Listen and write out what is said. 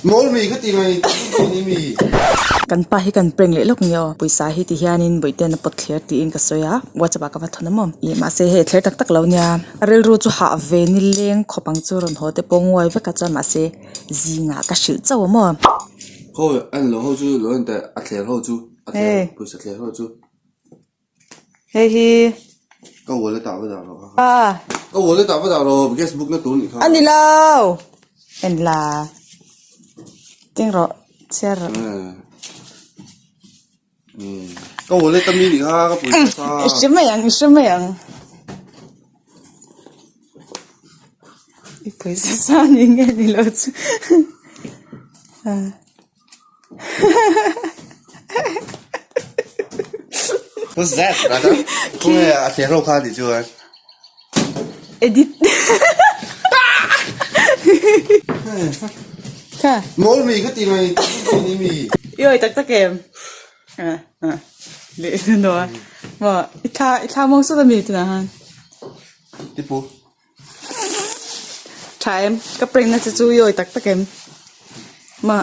Mawl mi kha ti mai ni mi. Kan pa hi kan prank leh lawk nge aw. Pawisa hi ti hianin Bawihten a pawt thler tiin ka sawi a, WhatsApp ah ka va thawn a maw. Ih mahse hei thler tak tak lo nia. A rilru chu hah ve ni leng khawp ang chu rawn haw te pawh nguai vek a chuan mahse zingah ka hrilh chauh a maw. Khawi a en lo ho chu lo en teh a thler ho chu a thler pawisa thler ho chu. Hei hi. Ka wallet ah va dah rawh. Ka wallet ah va dah rawh gas book na tur nih kha. A ni lo. En la. Keng rawh chhiar rawh. Ka wallet a mi nih kha ka pawisa kha. I hre mai ang i hre mai ang. I pawisa sa ni nge ni lo chu. What's that brother? Khawnge a thler ho kha tih chuan. Edit. Kha. Mawl mi kha ti mai ni mi. I awi tak tak em? Leh hnuhnawh a. Maw i thla i thla muang sawt ami tunah khan. Tipu. Tha em? Ka prank na che chu i awi tak tak em? Ma.